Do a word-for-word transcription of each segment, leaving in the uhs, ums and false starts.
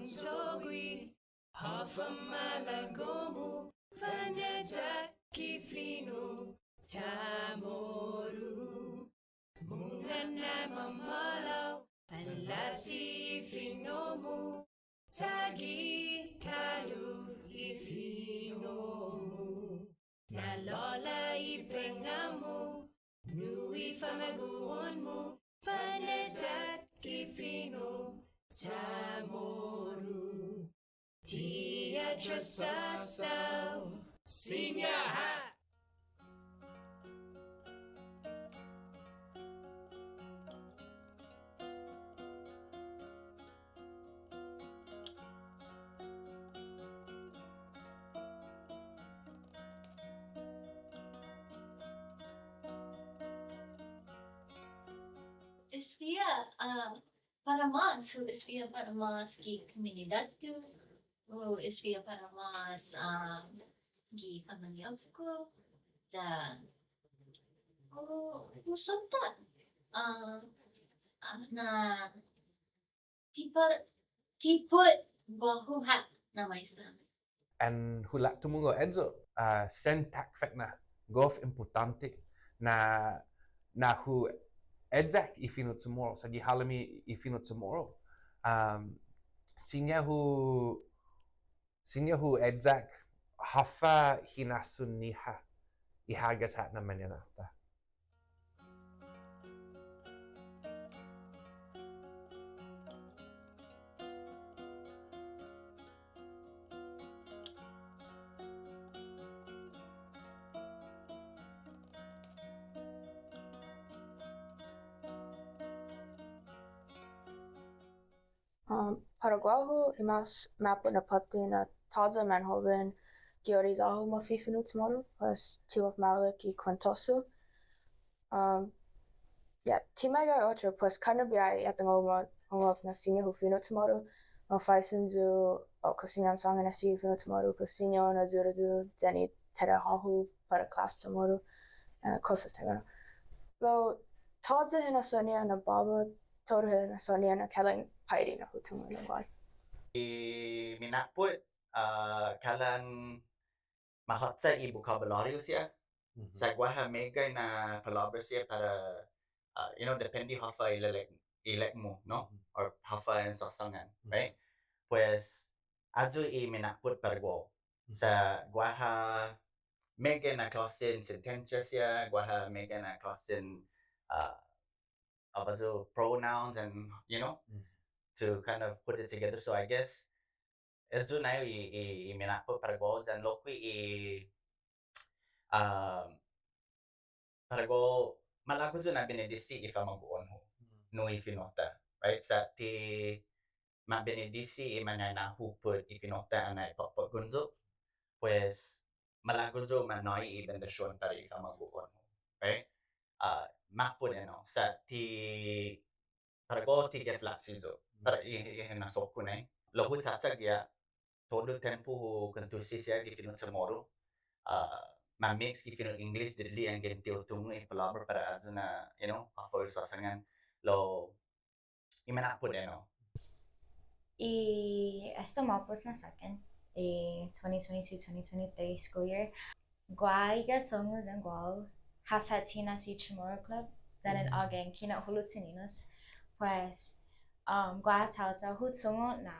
cho'gue, håfa malago'-mu, fane'yak i fino' CHamoru. Mungnga na mamåhlao, palachi i fino'-mu, chagi ta'lo i fino'-mu. Na'lå'la' i pengnga'-mu, nu i famagu'on-mu, fane'yak i fino' CHamoru. Ti atrasåsao, siña ha'. Espia, ah, para mås, hu espia para mås gi kumunidåt-hu, hu espia para mås, ah, gi familia-ku, ya, hu, hu sodda', ah, ah, na ti put, ti put guåhu ha' na maestra. An hula' tumungo' ayu, ah, sen takfekna, gof impottånte na, na hu eyak i fino' CHamoru, sa' gi halom i fino' CHamoru. Um, siña hu, siña hu eyak håfa hinasson-ñiha i hagas ha' na mañaina-ta. Um, para guåhu, i mas mappot na påtte na tåya' manhoben gi uriya-hu ma fifino' CHamoru, pues ti gof maolek i kuentos-hu. Um, yeah, ti meggai otro, pues, kana' biahi ya tengo ma, ma na siña hu fino' CHamoru, ma faisen yu', o kao siña un sångan na siña hu fino' CHamoru, kao siña un ayuda yu' yan i tarea-hu para klas CHamoru, eh, kosas taimanu. Lao, todu hinasso-ña na båba, todu hinasso-ña na kalan paire na hu tungo' na guaha. I minappot, ah, kalan mahåtsa i bokabulåriu siha. Mhm. Sa' guaha meggai na palåbra siha para, ah, you know, depende håfa ilelek, ilek-mu, no? Mhm. Or håfa un såsangan, mhm, right? Pues, ayu i minappot para guåhu. Mhm. Sa' guaha meggai na klåsen sentensia siha, guaha meggai na klåsen, ah, håfa ayu, pronouns and, you know, mm, to kind of put it together. So I guess, ayu na i, i, i minappot para guåhu, yan lokkue' i, um, para guåhu, malago' yu' na benedisi i famagu'on-hu, mm, nu i fino'-ta, right? Sa' ti ma benedisi i mañaina-hu put i fino'-ta annai påtgon yu', pues, malago' yu' ma nå'i i bendision para i famagu'on-hu, right? Ah, mappot ennao, sa' ti, para guåhu ti gef låsi yu', para i, i hinasso-ku nai. Lao hu chachagi ha', todu tiempo hu kuentusi siha gi fino' CHamoru, ah, ma mix gi fino' English, didide' yanggen ti hu tungo' i palåbra para ayu na, you know, håfa hu såsangan. Lao, i minappot ennao. I esta måpos na såkkan, i twenty twenty-two, twenty twenty-three school year, guaha hu tungo' yan guåhu ha fa'tinas i CHamoru Club, yan in, mm, ågang Kinahulo' Tininos. Pues, um, guaha taotao hu tungo' na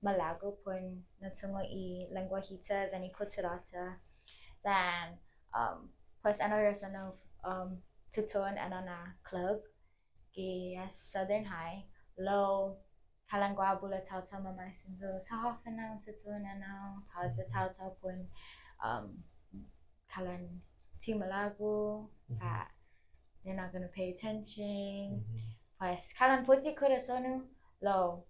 malago' para un na'tungo' i lengguahi-ta yan i kuttura-ta. Yan, um, pues, ennao i rason na, um, tutuhon ennao na club gi Southern High, lao kalan guaha bula taotao mamaisen yu', sa' håfa na un tutuhon ennao, taotao, mm, taotao para un, um, kalan ti malago', mm, that they're not gonna pay attention. Mm-hmm. Pues, kalan puti korason-hu, lao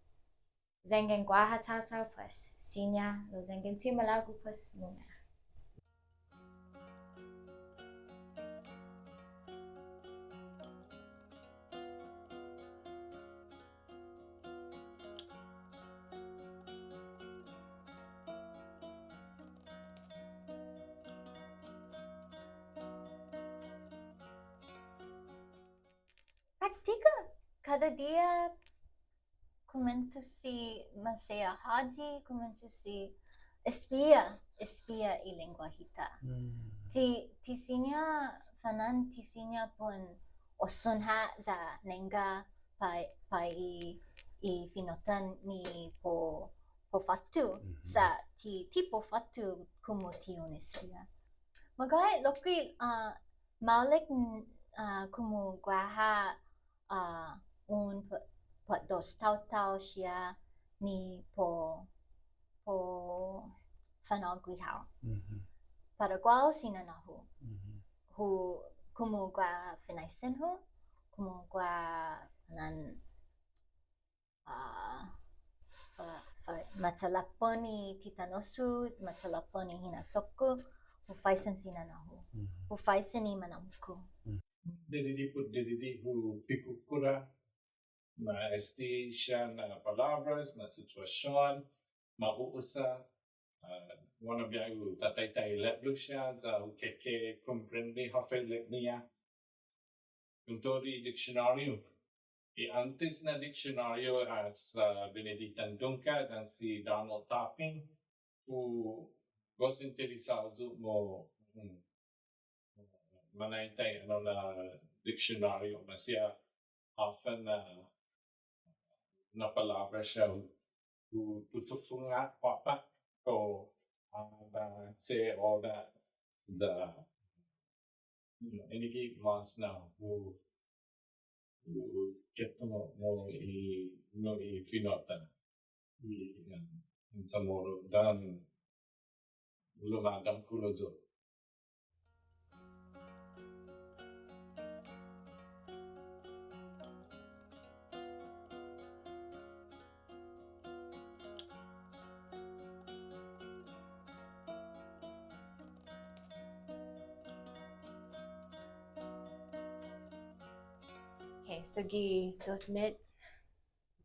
yanggen guaha taotao, pues, siña, lao yanggen ti malago', pues, mungnga. Praktika kada diha. kumuentusi maseha håyi, kumuentusi espia, espia i lengguahi-ta. Mm. Ti, ti siña, Fanan, ti siña para un osson ha' ya nangga pa, pa i, i fino'-ta ni para u, para u fåtto, mhm, sa' ti, ti para u fåtto komu ti un espia. Magåhet lokkue', ah, maolek, ah, komu guaha, ah, un pa, pa dos taotao siha ni para, para u fanå'gue hao. Mhm. Para guåhu si nanå-hu. Mhm. Hu, komu guaha finaisen-hu, komu guaha nan ah, fa, fa, machalapan i titanos-hu, machalapan i hinasso-ku, hu faisen si nanå-hu, mhm, hu faisen i manåmko'. Mhm. Didide' put didide' hu pikuku na este siha na palåbras, na situasion, ma u'usa, ah, guaha na biahi hu tataitai lepblo siha, ya hu keke komprende håfa ilek-ña. Kontodu i diksionåriu. I åntes na diksionåriu as, ah, Benedictine Duncan yan si Donald Topping, hu gos interesåo yu' mo, mm, manaitai enao na diksionåriu, maseha håfa na, na palåbra siha hu, hu tutuhon ha' påpa' kao, ah, na se oda ya, you know, enague' mas na hu, hu ketu mo, mo i, no, i fino'-ta. I, um, Chamoru, yan lumådangkolo yu'. Okay, so gi dos mit,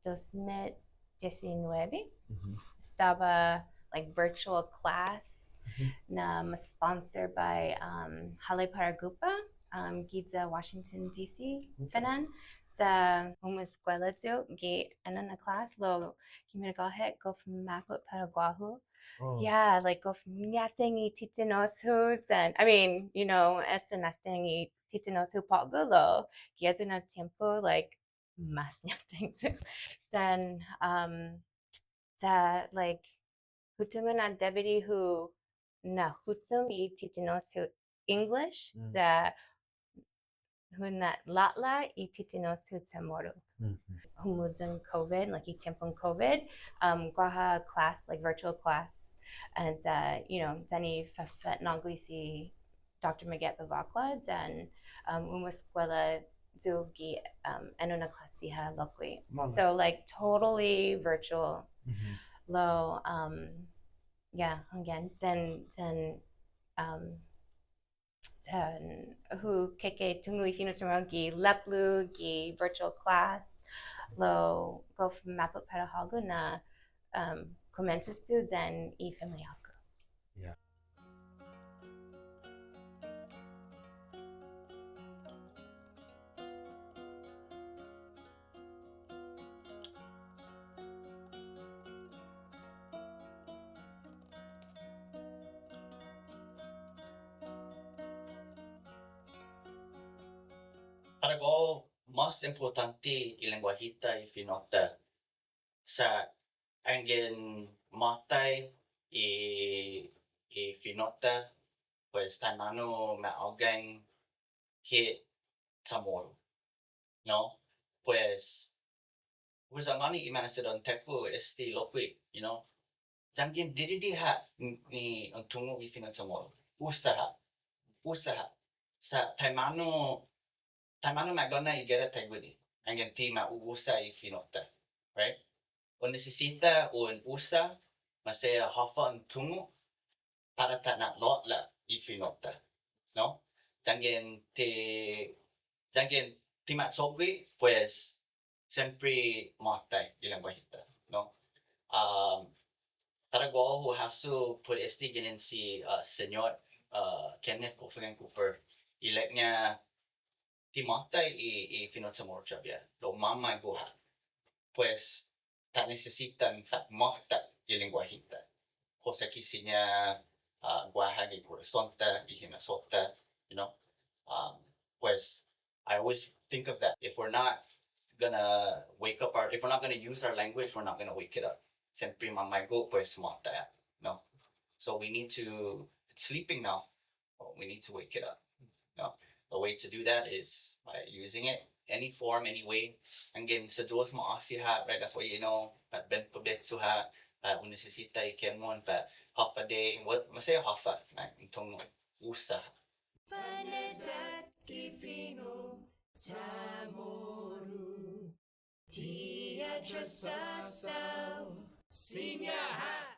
dos mit diesinuebe, mhm, estaba, like, virtual class, mhm, na ma sponsor by, um, Håle' Para Agupa', um, giya Washington, D C, okay, Fanan. Sa' umeskuela yu' gi enao na class, lao gi minagåhet gof mappot para guåhu. Oh. Yeah, like, gof ñateng i titanos-hu, and, I mean, you know, esta ñateng i titanos-hu på'go, lao gi ayu na tiempo, like, mas ñateng. Then, um, sa', like, hu tungo' na debi di hu na'huchom i titanos-hu English, mm, sa' hu na'lå'la' i titanos-hu Chamoru. Mm-hmm. Humuyong COVID, like, i tiempon COVID, um, guaha class, like, virtual class, and, uh, you know, yan i fafa'nå'gue si Doctor Miget Bevacqua, yan, um, umeskuela yu' gi, um, enao na klåse siha lokkue'. Maolek. So, like, totally virtual. Mm-hmm. Lao, um, yeah, again, then, then, um, then hu keke tungo' i fino' Chamoru gi lepblo, gi virtual class, lao gof mappot para hågu na, um, kumuentusi yu' yan i familiå-ku. Yeah. Para guåhu, mas impottånte i lengguahi-ta, i fino'-ta. Sa' anggen måtai i, i fino'-ta, pues, taimanu ma ågang hit Chamoru, no? Pues, hu sangåni i mañaina-ta un tekvah este lokkue', you know? Yanggen didide' ha' ni, ni un tungo' i fino' Chamoru. Usa ha'. Usa ha'. Sa' taimanu, taimanu ma gana i gera taiguini. Anggen ti ma u'usa i fino'-ta. Right? Un nisisita un usa, maseha håfa un tungo', para ta na'lå'la' i fino'-ta, no? Yanggen ti, yanggen ti ma cho'gue, pues, siempre måtai i lengguahi-ta, no? Um, para guåhu hu hasso put este ginen si, uh, Señot, uh, Kenneth O'Flynn Cooper, ilek-ña ti måtai i, i fino' Chamoru trabiha, lao mamagof ha'. Pues, ta nisisita en fa'måta i lengguahi-ta. Kosa ki siña, uh, guaha gi korason-ta, gi hinasso-ta, you know. Um, pues, I always think of that. If we're not gonna wake up our, if we're not gonna use our language, we're not gonna wake it up. Siempre mamaigo', pues, måta, no? So we need to, it's sleeping now. Well, we need to wake it up. No? The way to do that is by using it, any form, any way. Anggen sa' Yu'os ma'åse' ha', right? That's why, you know, that ben pa' becho ha', uh, un nisisita i kemon, but håfa adai, what, maseha håfa, right? Enton usa. Faneyaki fino' CHamoru. Ti atrasåsao, siña ha'.